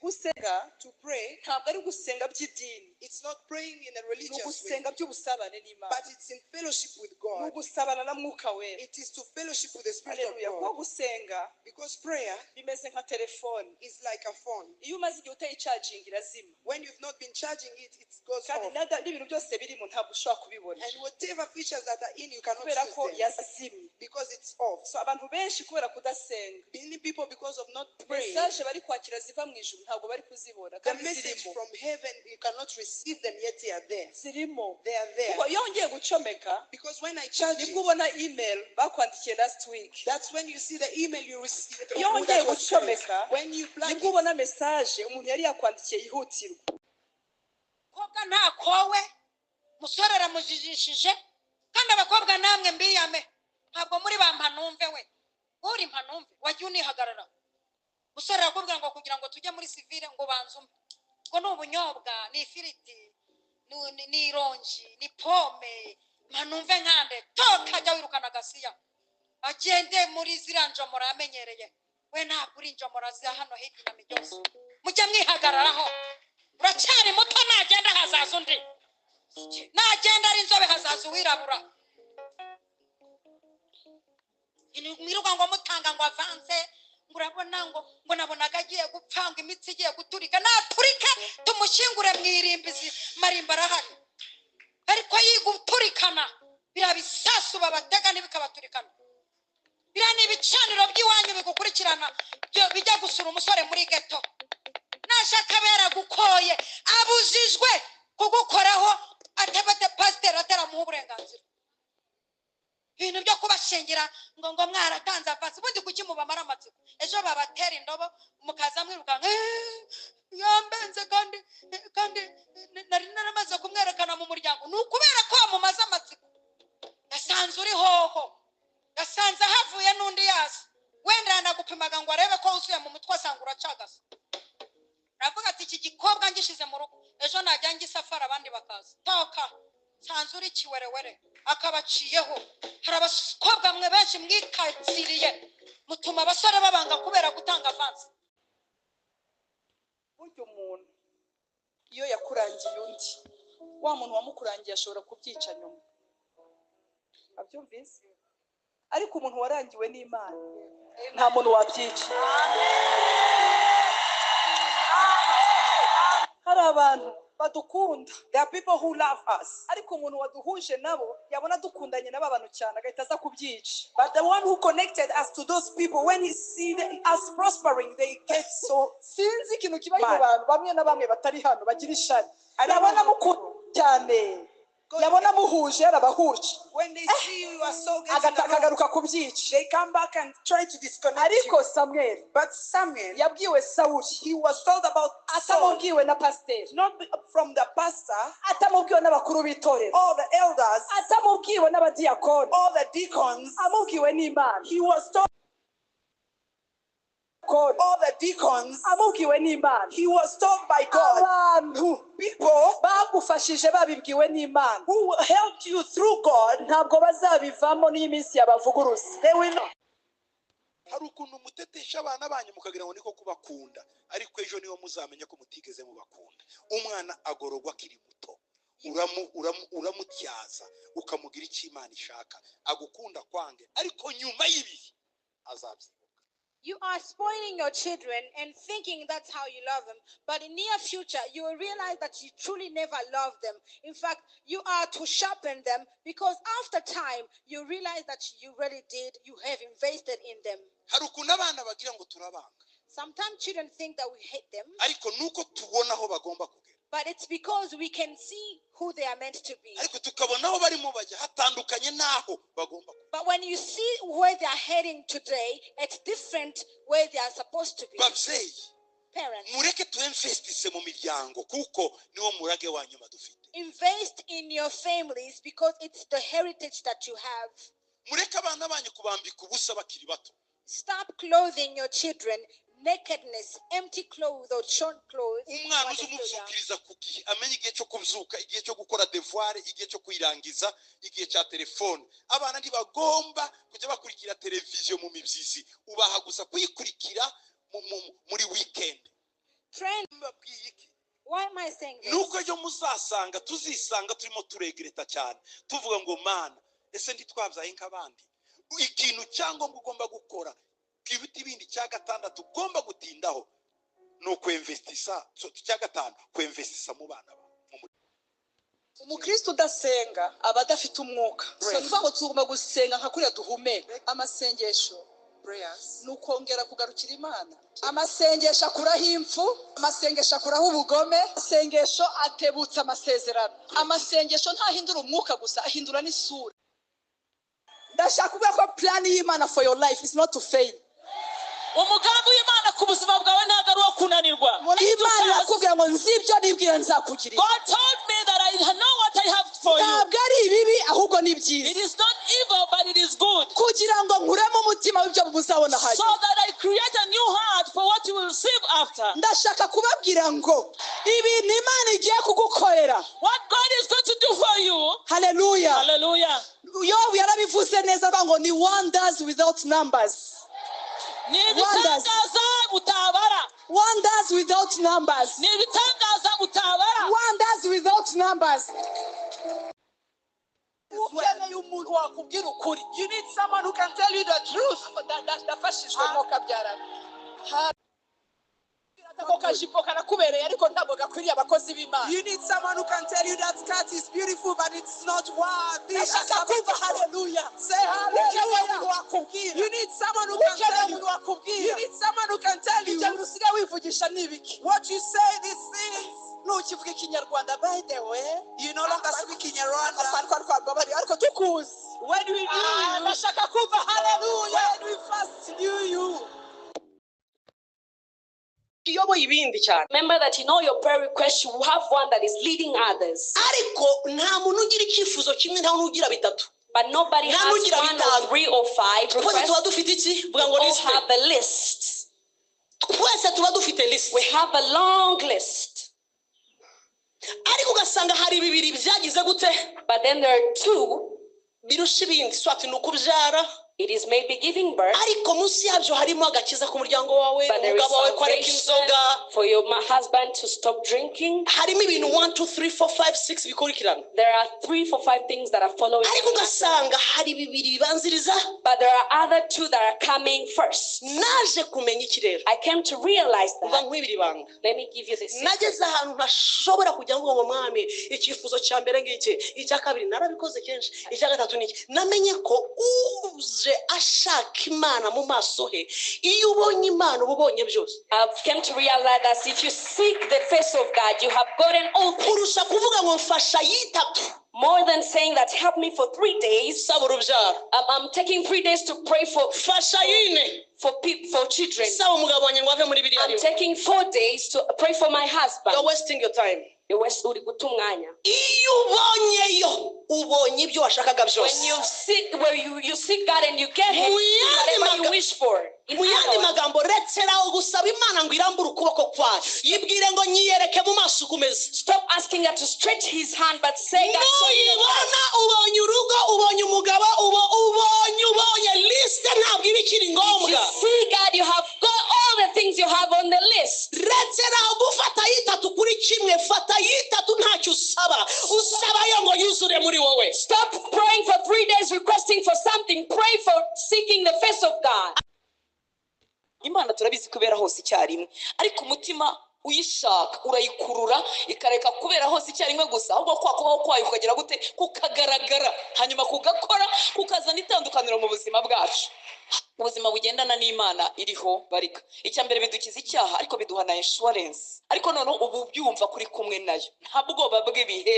Gusenga To pray, ntabwo ari gusenga by'idini, it's not praying in a ni religious way, ugusenga by'ubusabane n'Imana, but it's in fellowship with ni God. ugusabana na Mwuka Wera. It is to fellowship with the Spirit of Haleluya. Kuko God. gusenga Because prayer bimeze nka telefone. Is like a phone. Iyo umaze igihe utayicaginga, irazima. When you've not been charging it, it goes Kandi off. n'ibintu byose birimo ntabwo ushobora kubibona, And whatever features that are in, you cannot kubera use ko them yazimye. Because it's off. So abantu benshi, kubera kudasenga, Many people, because of not praying, message bari kwakira ziva mu ijuru ntabwo bari kuzibona, the kandi message zirimo. From heaven, you cannot receive them, yet they are there. Zirimo. They are there. Kuko iyo wongeye gucomeka, Because when I charge nibwo it, ubona email bakwandikiye last week. That's when you see the email you received. Iyo wongeye That was sent. gucomeka, When you plug nibwo it, ubona message umuntu yari yakwandikiye yihutirwa. Mukobwa ntakowe, musore aramujijishije. Kandi abakobwa namwe mbiyame, ntabwo muri ba mpanumve. We uri mpanumve, wajya unihagarara. Musore arakubwira ngo kugira ngo tujye muri civil, ngo banze umpe ngo ni ubunyobwa, ni ifiriti, ni ironji, ni pome, mpanumve nkande. Toka, jya wirukana agasiya, agende muri ziriya njomora yamenyereye. We ntabwo uri injomora za hano hirya na miryose. Mujye mwihagararaho, uracyari muto. Nagenda hazaza undi, nagenda ari inzobe hazaza uwirabura. Mwirirwa ngo mutanga ngo avance, ngo urabona ngo nabonaga agiye gupfa, ngo imitsi igiye guturika. Naturike tumushyingure mu irimbizi, marimba arahari. Ariko yiguturikana biriya bisasu babatega ntibikabaturikana. Biriya ni ibicaniro by'iwanyu bigukurikirana, bijya gusura umusore muri ghetto. Nashaka abera gukoye, abujijwe kugukoraho atabate pasiteri ataramuha uburenganzira. Ibintu byo kubashingira ngo mwaratanze avance, ubundi kuki mubamara amatsiko? Ejo babatera indobo, mukaza mwirukanka: "Eh, yambenze, kandi nari naramaze kumwerekana mu muryango." Ni ukubera ko mumaze amatsiko. Yasanze uri hoho, yasanze havuye n'undi yaza, wenda yanagupimaga ngo arebe ko wuzuye mu mutwe, asanga uracagase. Aravuga ati: "Iki gikobwa ngishyize mu rugo, ejo najya ngisafara abandi bakaza." Toka, nsanze uri kiwerewere. Akabaciyeho. Hari abakobwa mwe benshi mwikatiriye, mutuma abasore babanga kubera gutanga avance. Burya umuntu iyo yakurangiye undi, wa muntu wamukurangiye ashobora kubyica nyuma, abyumvise. Ariko umuntu warangiwe n'Imana, nta muntu wabyica. Hari abantu badukunda, There are people who love us. Ariko umuntu waduhuje nabo yabona dukundanye n'aba bantu cyane, agahita aza kubyica. But the one who connected us to those people, when he see us prospering, they get so Sinzi ikintu kiba mu mad. bantu bamwe na bamwe batari hano bagira ishari. I don't Yabona know. mukunda cyane, yabona muhuje, yarabahuje, When they see you are so getting along, akagaruka kubyica. They come back and try to disconnect Ariko you. Samweli But Samuel, yabwiwe Sawuli he was told about Saul, atamubwiwe na pasiteri, not from the pastor atamubwiwe n'abakuru b'itorero, or the elders atamubwiwe n'abadiyakoni, or the deacons. Amubwiwe n'Imana. He was told all the deacons. Amubwiwe n'Imana. He was told by God. Abantu People bagufashije babibwiwe n'Imana, who helped you through God, ntabwo bazabivamo n'iyo iminsi yabavuguruza. They will not. Hari ukuntu mutetesha abana banyu mukagira ngo niko kubakunda, ariko ejo niho muzamenya ko mutigeze mubakunda. Umwana agororwa akiri muto. Uramutyaza, ukamugira icyo Imana ishaka, agukunda kwange, ariko nyuma y'ibihe azabyibuka. You are spoiling your children and thinking that's how you love them. But in near future, you will realize that you truly never loved them. In fact, you are to sharpen them because after time, you realize that you really did. You have invested in them. Hari ukuntu abana bagira ngo turabanga, Sometimes children think that we hate them, ariko nuko tubona aho bagomba kugera, but it's because we can see who they are meant to be. Ariko tukabona aho barimo bajya hatandukanye n'aho bagomba kugera. But when you see where they are heading today, it's different where they are supposed to be. Babyeyi, Parents, mureke tuinvestise mu miryango, kuko niwo murage wa nyuma dufite. Invest in your families because it's the heritage that you have. Mureke abana banyu kubambika ubusa bakiri bato. Stop clothing your children nakedness, empty clothes or short clothes Umwana while uzi they're still young. umubyukiriza ku gihe, amenye igihe cyo kubyuka, igihe cyo gukora devoir, igihe cyo kuyirangiza, igihe cya telefone. Abana ntibagomba kujya bakurikira televiziyo mu mibyizi, ubaha gusa kuyikurikira muri weekend. Train I saying this? Nuko ejo muzasanga tuzisanga turimo turegretta cyane, tuvuga ngo: "Mana, ese ntitwabyaye nk'abandi?" Ikintu cyangombwa ugomba gukora kiruta ibindi, cya gatandatu ugomba gutindaho, ni ukwinvestisa. So, cya gatanu, kwinvestisa mu bana bawe. Umukristo udasenga aba adafite umwuka. So ni ukuvuga ngo tugomba gusenga nka kuriya duhumeka. Amasengesho Prayers. ni ukongera kugarukira Imana. Amasengesho akuraho impfu, amasengesho akuraho ubugome, amasengesho atebutsa amasezerano. Amasengesho ntahindura umwuka gusa, ahindura n'isura. Ndashaka kuvuga ko plan y'Imana for your life is not to fail. Umugambi w'Imana ku buzima bwawe ntabwo ari uwo kunanirwa. Imana irakubwira ngo: "Nzi ibyo nibwira nzakugirira." God told me that I know what I have for you. Ntabwo ari ibibi, ahubwo ni byiza. It is not evil, but it is good. Kugira ngo nkuremo umutima w'ibyo muzabona So hanyuma. that I create a new heart for what you will receive after. Ndashaka kubabwira ngo ibintu Imana igiye kugukorera, What God is going to do for you. Haleluya. Hallelujah. Yobu yarabivuze neza, avuga ngo ni wonders without numbers. Ni ibitangaza utabara. Wonders without numbers. Ni ibitangaza utabara. Wonders without numbers. Ukeneye umuntu wakubwira ukuri. You need someone who can tell you the truth. Ndafashijwe mwokabyarana. Ako kajipo karakubereye, ariko ntabwo gakwiriye abakozi b'Imana. You need someone who can tell you that skirt is beautiful, but it's not worthy. Ndashaka kumva haleluya. Say Ukeneye umuntu hallelujah. wakubwira. You need someone who can Ukeneye tell you. umuntu wakubwira. You need someone who can tell Ibyo you bintu usigaye wivugisha ni ibiki? What you say, these things. Nukivuga Ikinyarwanda, by the way, You no longer speak in Rwanda. twari twababariye, ariko tukuzi. When we knew Ah, you, ndashaka kumva haleluya. When we first knew you, Iyoboye ibindi cyane. Remember that in all your prayer requests, you have one that is leading others. Ariko nta muntu ugira icyifuzo kimwe, nta n'ugira bitatu. But nobody Nta has n'ugira one or bitanu. three or five Twese tuba requests. dufite iki? Vuga ngo We all liste. have a list. Twese tuba dufite liste. We have a long list. Ariko ugasanga hari bibiri byagize gute? But then there are two. Birusha ibindi, soit ni ukubyara. It is maybe giving birth, Ariko munsi yabyo harimo agakiza k'umuryango wawe, but there is umugabo wawe ko areka salvation inzoga. For your husband to stop drinking. Harimo ibintu 1 2 3 4 5 6 bikurikirana. There are three, four, five things that are following. Ariko ugasanga hari bibiri bibanziriza. But there are other two that are coming first. Naje kumenya iki rero? I came to realize Uva that. nkwibira ibanga. Let me give you this secret. Nageze ahantu ntashobora kujya ngo mwami, icyifuzo cya mbere ngiki, icya kabiri narabikoze kenshi, icya gatatu niki. Namenye ko uje ashaka Imana mu maso he, iyo ubonye Imana uba ubonye byose. I've come to realize that if you seek the face of God, you have gotten all things. Kurusha kuvuga ngo mfasha yitatu. More than saying that help me for 3 days. Saba urubyaro. I'm taking 3 days to pray for Fasha yine. for children. Saba umugabo wanjye ngo ave muri biriya I'm arimo. taking 4 days to pray for my husband. You're wasting your time. Uri guta umwanya. Iyo ubonyeyo, ubonye ibyo washakaga When byose. you seek, where you seek God and you get Him, Mu yandi whatever you wish for. In mu yandi other words, magambo, rekeraho gusaba Imana ngo irambure ukuboko kwayo, yibwire ngo nyiyereke mu maso uko umeze. Stop asking God to stretch His hand, but say, "God, show me your Nuyibona, ubonye urugo, ubonye umugabo, ubo ubonye ubonye liste, ntabwo iba ikiri ngombwa. If you see God, you have got all the things you have on the list. Rekeraho gufata yitatu kuri kimwe, fata yitatu ntacyo usaba, usabayo ngo yuzure muri wowe. Stop praying for 3 days requesting for something. Pray for seeking the face of God. Imana turabizi kubera hose icyarimwe, ariko umutima uyishaka urayikurura, ikareka kubera hose icyarimwe gusa, ahubwo kwa kubaho kwayo kukagira gute? Kukagaragara, hanyuma kugakora, kukazana itandukaniro mu buzima bwacu. Ubuzima bugendana n'Imana iriho barika. Icya mbere, bidukiza icyaha, ariko biduha na insurance. Ariko noneho ubu byumva kuri kumwe nayo, nta bwoba bw'ibihe,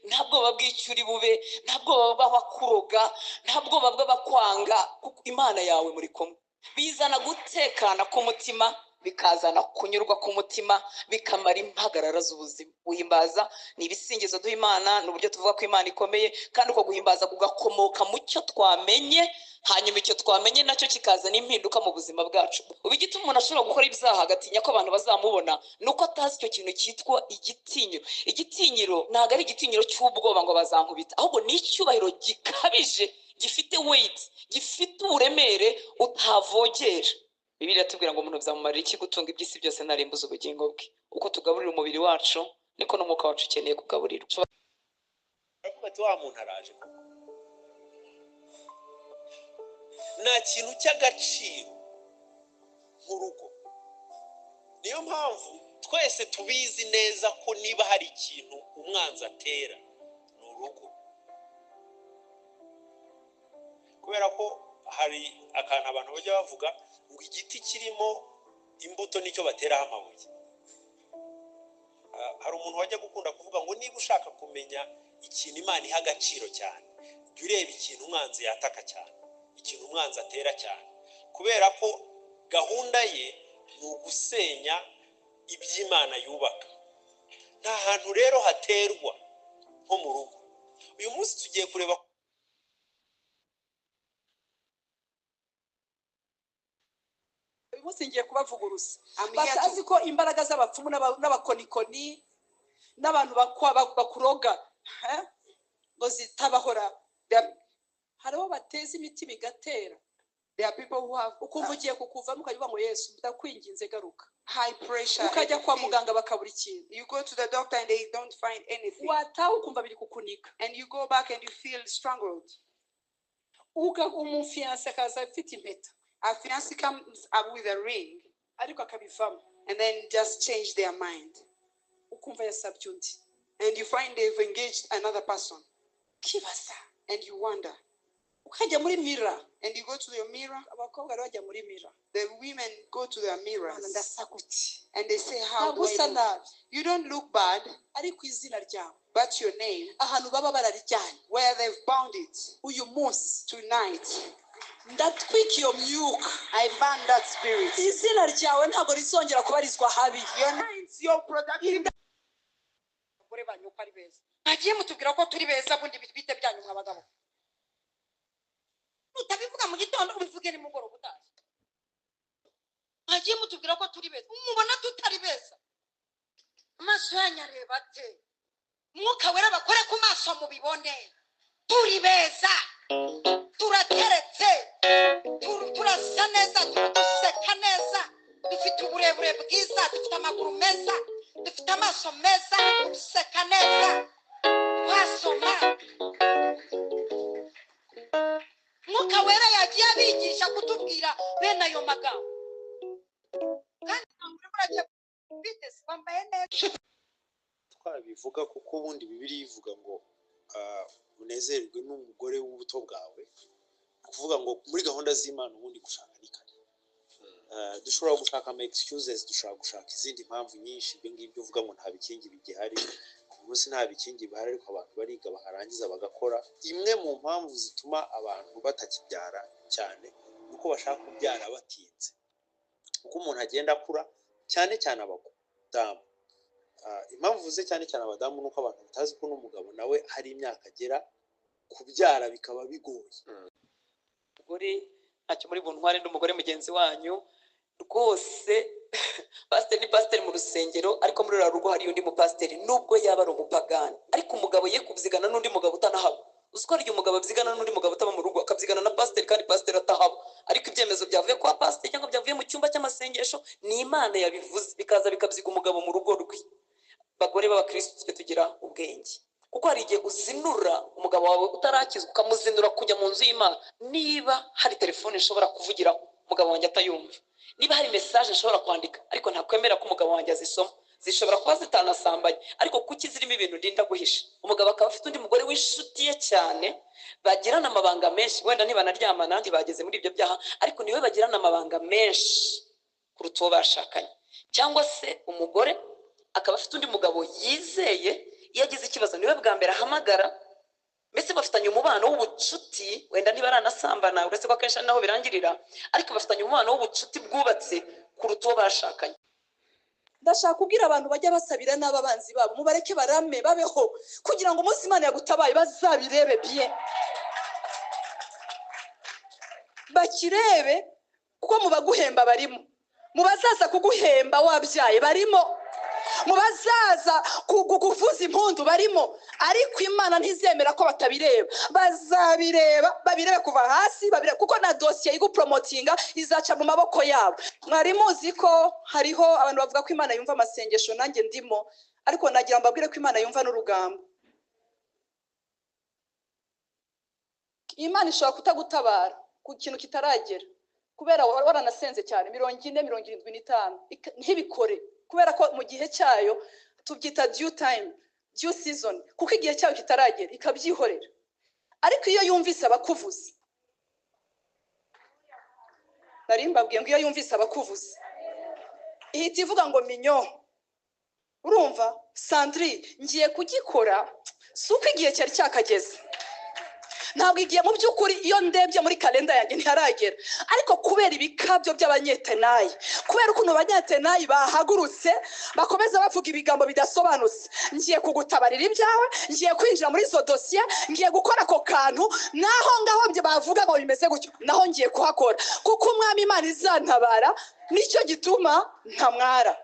nta bwoba bw'icyo uri bube, nta bwoba bw'abakuroga, nta bwoba bw'abakwanga, kuko Imana yawe muri kumwe. Bizana gutekana k'umutima, bikazana kunyurwa k'umutima, bikamara impagarara z'ubuzima. Guhimbaza ni ibisingizo duha Imana, ni uburyo tuvuga ko Imana ikomeye, kandi uko guhimbaza kugakomoka mu cyo twamenye, hanyuma icyo twamenye nacyo kikazana impinduka mu buzima bwacu. Ubu igituma umuntu ashobora gukora ibyaha agatinya ko abantu bazamubona ni uko atazi icyo kintu cyitwa igitinyiro. Igitinyiro ntabwo ari igitinyiro cy'ubwoba ngo bazankubita, ahubwo ni icyubahiro gikabije, gifite weight, gifite uburemere utavogera. Bibiliya iratubwira ngo umuntu byamumarira iki gutunga iby'isi byose narimbuza ubugingo bwe? Uko tugaburira umubiri wacu Niko n'umwuka wacu ukeneye kugaburirwa. Aravuga ati: "Wa muntu araje koko." Nta kintu cy'agaciro nk'urugo. Niyo mpamvu twese tubizi neza ko niba hari ikintu umwanzi atera, ni urugo, kubera ko hari akantu abantu bajya bavuga ngo igiti kirimo imbuto nicyo bateraho amabuye. Hari umuntu wajya gukunda kuvuga ngo niba ushaka kumenya ikintu Imana iha agaciro cyane, jya ureba ikintu umwanzi yataka cyane, ikintu umwanzi atera cyane, kubera ko gahunda ye ni ugusenya iby'Imana yubaka. Nta hantu rero haterwa nko mu rugo. Uyu munsi tugiye kureba Uyu munsi ngiye kubavuguruza. I'm here Batazi to ko imbaraga z'abapfumu n'abakonikoni n'abantu bakuroga, ngo zitabahora. Hari aho bateza imitima igatera. There are people who have Ukumva ugiye kukuvamo, ukajya uvuga ngo: "Yesu, ndakwinginze, garuka." high pressure and Ukajya you kwa feel- muganga bakabura ikintu. You go to the doctor and they don't find anything. Wataha ukumva biri kukunika. And you go back and you feel strangled. Umufiyanse akaza afite impeta, A fiancé comes up with a ring ariko akabivamo, and then just change their mind. Ukumva yasabye undi. And you find they've engaged another person. Ukibaza. And you wonder. Ukajya muri mirror. And you go to your mirror. Abakobwa rero bajya muri mirror. The women go to their Mana, mirrors. ndasa gute? And they say, "How Ntabwo do I usa look?" nabi, You don't look bad, ariko izina ryawe, but your name, ahantu baba bararijyanye, where they've bound it, uyu munsi tonight, ndatwika iyo myuka. I ban that spirit. Izina ryawe ntabwo rizongera kubarizwa habi. Your minds, your productivity. Abagore banyu ko ari beza, mwagiye mutubwira ko turi beza, bundi bite byanyu mwa bagabo? Utabivuga mu gitondo, ubivuge nimugoroba utashye. Mwagiye mutubwira ko turi beza, mubona tutari beza? Amaso yanyu areba ate? Mwuka Wera bakore ku maso mubibone. Turi beza, turateretse, turasa neza, duseka neza, dufite uburebure bwiza, dufite amaguru meza, dufite amaso meza, duseka neza, twasoma. Mwuka Wera yagiye abigisha kutubwira bene ayo magambo. Kandi ntabwo urimo urajya biteze, wambaye neza. Twabivuga kuko ubundi Bibiliya ivuga ngo unezerwe n'umugore w'ubuto bwawe. Ni ukuvuga ngo muri gahunda z'Imana ubundi gushaka ni kare. Dushobora gushaka ama excuses, dushobora gushaka izindi mpamvu nyinshi. Ibyo ngibyo uvuga ngo nta bikingi bigihari, uyu munsi nta bikingi bihari, ariko abantu bariga bakarangiza bagakora. Imwe mu mpamvu zituma abantu batakibyara cyane ni uko bashaka kubyara batinze. Uko umuntu agenda akura, cyane cyane abadamu. Impamvu uvuze cyane cyane abadamu ni uko abantu batazi ko n'umugabo nawe hari imyaka agera kubyara bikaba bigoye. Umugore ntacyo muri buntware n'umugore mugenzi wanyu rwose. Pasiteri ni pasiteri mu rusengero, ariko muri ruriya rugo hari undi mupasiteri, nubwo yaba ari umupagani. Ariko umugabo ye kubyigana n'undi mugabo utanahaba. Uzi ko hari igihe umugabo abyigana n'undi mugabo utaba mu rugo, akabyigana na pasiteri kandi pasiteri atahaba, ariko ibyemezo byavuye kwa pasiteri cyangwa byavuye mu cyumba cy'amasengesho, ni Imana yabivuze, bikaza bikabyiga umugabo mu rugo rwe. Bagore b'abakirisitu, tujye tugira ubwenge, kuko hari igihe uzinura umugabo wawe utarakizwa, ukamuzinura kujya mu nzu y'Imana. Niba hari telefone nshobora kuvugiraho umugabo wanjye atayumva, niba hari message nshobora kwandika ariko ntakwemera ko umugabo wanjye azisoma, zishobora kuba zitanasambanye, ariko kuki zirimo ibintu ndinda guhisha? Umugabo akaba afite undi mugore w'inshuti ye cyane, bagirana amabanga menshi, wenda ntibanaryamana, ntibageze muri ibyo byaha, ariko niwe bagirana amabanga menshi kuruta uwo bashakanye. Cyangwa se umugore akaba afite undi mugabo yizeye, iyo agize ikibazo niwe bwa mbere ahamagara, mbese bafitanye umubano w'ubucuti, wenda ntibaranasambana, uretse ko akenshi ari naho birangirira, ariko bafitanye umubano w'ubucuti bwubatse kuruta uwo bashakanye. Ndashaka kubwira abantu bajya basabira n'ababanzi babo, mubareke barame, babeho, kugira ngo umunsi Imana yagutabaye bazabirebe bien, bakirebe, kuko mu baguhemba barimo, mu bazaza kuguhemba wabyaye barimo. Mu bazaza kuvuza impundu barimo, ariko Imana ntizemera ko batabireba. Bazabireba, babirebe kuva hasi, babirebe, kuko na dosiye igupromotinga izaca mu maboko yabo. Mwari muzi ko hariho abantu bavuga ko Imana yumva amasengesho, nanjye ndimo, ariko nagira ngo mbabwire ko Imana yumva n'urugambo. Imana ishobora kutagutabara ku kintu kitaragera kubera waranasenze cyane 40, 75, ntibikore, kubera ko mu gihe cyayo tubyita due time, due season, kuko igihe cyayo kitaragera ikabyihorera. Ariko iyo yumvise abakuvuze, nari mbabwiye ngo iyo yumvise abakuvuze ihita ivuga ngo minyo, urumva Sandri, ngiye kugikora, si uko igihe cyari cyakageze. Ntabwo igihe mu by'ukuri iyo ndebye muri kalenda yanjye ntiharagera, ariko kubera ibikabyo by'abanyetenayi, kubera ukuntu abanyetenayi bahagurutse bakomeza bavuga ibigambo bidasobanutse, ngiye kugutabarira ibyawe, ngiye kwinjira muri izo dosiye, ngiye gukora ako kantu, naho ngaho bavuga ngo bimeze gutyo, naho ngiye kuhakora, kuko Umwami Imana izantabara, nicyo gituma ntamwara.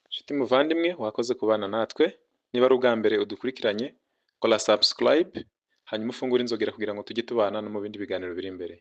Nshuti muvandimwe, wakoze kubana natwe. Niba ari ubwa mbere udukurikiranye, kora subscribe, hanyuma ufungure inzogera kugira ngo tujye tubana no mu bindi biganiro biri imbere.